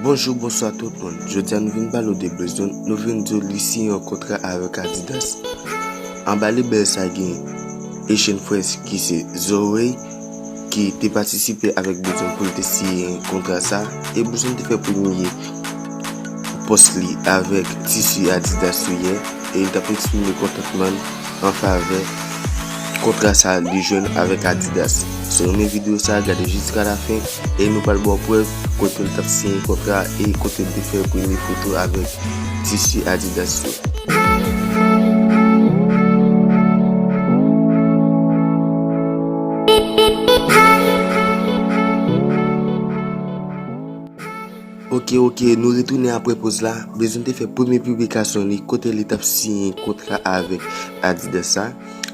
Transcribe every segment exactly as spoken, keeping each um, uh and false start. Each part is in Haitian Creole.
Bonjou, bonswa tout moun. Jodi a nou vin pale w de Blzone. Nou vin di w li siyen yon kontra avèk Adidas. Anba lebèl sa gen Asian Fresh ki se Zoe ki te patisipe avèk Blzone pou l te siyen kontra sa. E Blzone te fè premye pòs li avèk tisi Adidas yo yè. E li t ap eksprime kontantman l an favè kontra sa li jwenn avèk Adidas. Si w renmen videyo sa, gade jiska lafen e nou pral ba w prèv kote l t ap siyen kontra e kote l te fè premye foto avèk tisi Adidas yo. Ok, ok, nou retounen apre poz la. Blzone te fè premye piblikasyon li kote li t ap siyen kontra avèk Adidas sa.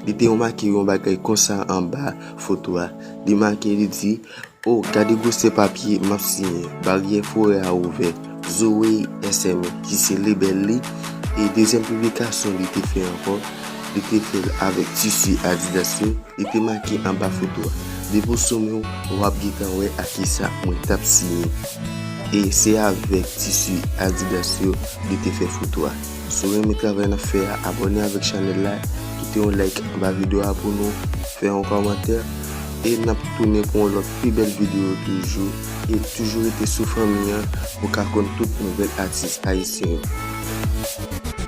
Li te remake yon bagay konsa anba foto a. Li make, li di, "O, gade gwosè papye m ap siyen. Baryè forè a ouvè." Zoe S M ki se lebèl li. E dezyèm piblikasyon li te fè ankò, li te fè l avèk tisi Adidas yo. Li te make anba foto a. Depi w soumen w, w ap gentan wè a kisa mwen t ap siyen. E se avèk tisi Adidas yo li te fè foto a. Si w renmen travay n ap fè a, abòne avèk chanèl la, kite yon like anba videyo a pou nou, fè yon kòmantè, e n ap tounen pou yon lòt pi bèl videyo toujou. E toujou rete sou fanmi an pou w ka konn tout nouvèl atis ayisyen yo.